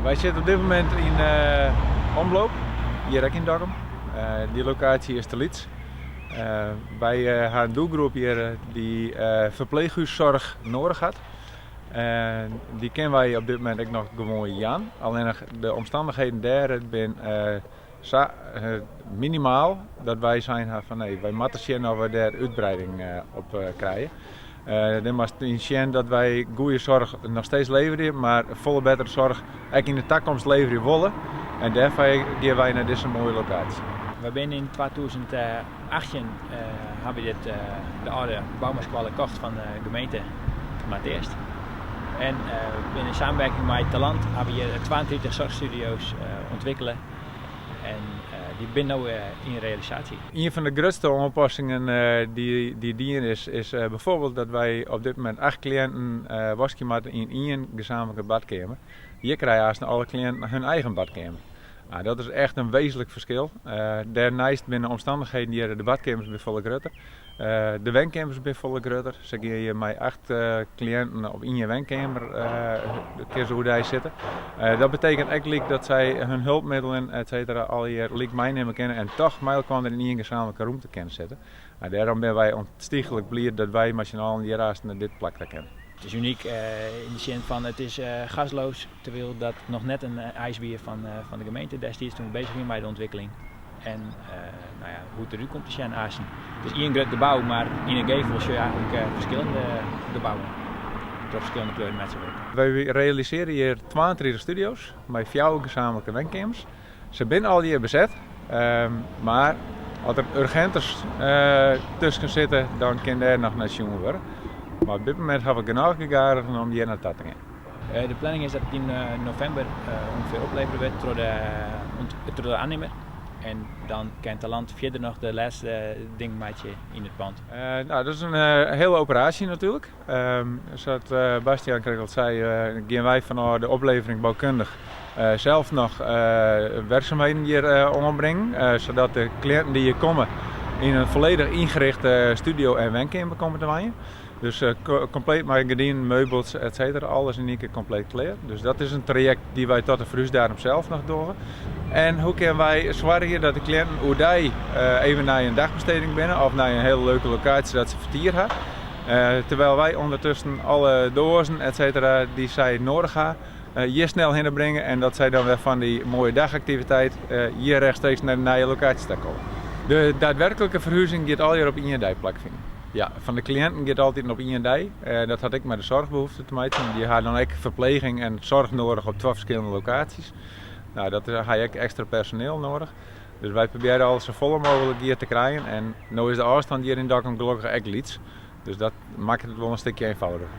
Wy sitte op dit momint yn Omloop, hjir ek yn Dokkum. Dy lokaasje is te lyts. Wy ha in doelgroep hjir dy't ferpleechhússoarch noadich hat. Dy kinne wy op dit momint ek noch gewoan jaan. Allinnich de omstannichheden dêr binne sa minimaal dat wy sein ha fan nee, wy moatte sjen oft wy dêr útbreiding op krije. Dêr moatst yn sjen dat wy goede soarch noch steeds leverje, mar folle bettere soarch ek yn de takomst leverje wolle. En dêrfoar gean wy nei dizze moaie lokaasje. Wy binne yn 2018 hawwe wy dit de âlde Boumaskoalle kocht fan de gemeente Noardeast. En binne yn samenwerking mei Talant hawwe hjir 32 soarchstudio's ûntwikkele. En dy binne no yn realisaasje. Ien fan de grutste oanpassingen dy't dien is, is bijvoorbeeld dat wy op dit momint acht kliïnten waskje moatte yn ien gezamenlijke badkeamer. Hjir krije aanst alle kliïnten hun eigen badkeamer. Nou, dat is echt in wezenlik ferskil. Dêrneist binne de omstannichheden hjir, de badkeamers binne folle grutter. De wenkeamers binne folle grutter. Se gean hjir mei acht kliïnten op ien wenkeamer kinne se oerdei sitte. Dat betekent ek lyk dat sy hun hulpmiddelen et cetera allegear lyk meinimme kinne en toch mei elkoar yn ien gezamenlijke rûmte kinne sitte. Dêrom binne wy ûntichlik bliid dat wy mei syn allen hjir aanst nei dit plak ta kinne. It is unyk yn de sin fan it is gasloos, terwyl dat noch net in eis wie fan de gemeente destiids toen we bezich wiene mei de ûntwikkeling. En nou ja, hoe't it derút komt te sjen aansten. It is ien grut gebou, mar yn 'e gevel sjoch je eigentlik ferskillende gebouwen troch ferskillende kleuren metselwurk. Wy realisearje hjir 32 studio's mei fjouwer gezamenlijke wenkeamers. Se binne allegear beset, mar as der urgenters tusken sitte, dan kin dêr noch nei sjoen wurde. Mar op dit momint hawwe we genôch gegadigden om hjir nei ta te gean. De planning is dat it yn novimber ûngefear oplevere wurdt troch de oannimmer. En dan kin Talant fierder noch de lêste dingen meitsje yn it pand. Nou, dat is in hiele operaasje natuerlik. Sa't Bastiaan krekt al sei, gean wy fanôf de oplevering boukundich sels noch werksumheden hjir oanbringen, sadat de kliïnten dy't hjir komme yn in folledich yngerichte studio en wenkeamer komme te wenjen. Dus kompleet mei gerdinen, meubels, et cetera, alles yn ien kear kompleet klear. Dus dat is in trajekt dy't wy tot de ferhúsdatum sels noch dogge. En hoe kinne wy soargje dat de kliïnten oerdei even nei in dagbesteding binne of nei in hiele leuke lokaasje dat se fertier ha. Terwijl wy ûndertusken alle doazen, et cetera, dy't sy noadich ha, hjir snel hinne bringe en dat sy dan wer fan dy moaie dagaktiviteit hjir rechtstreeks nei de nije lokaasje ta komme. De daadwerklike ferhuzing giet allegear op ien dei plakfinen. Ja, fan de kliïnten giet altyd op ien dei. Dat hat ek mei de soarchbehoefte te meitsjen. Dy ha dan ek ferpleging en soarch noadich op twa ferskillende lokaasjes. Nou, dat ha je ek ekstra personeel noadich. Dus wy probearje alles safolle mooglik hjir te krijen. En no is de ôfstân hjir yn Dokkum gelokkich ek lyts. Dus dat makket it wol in stikje eenfoudiger.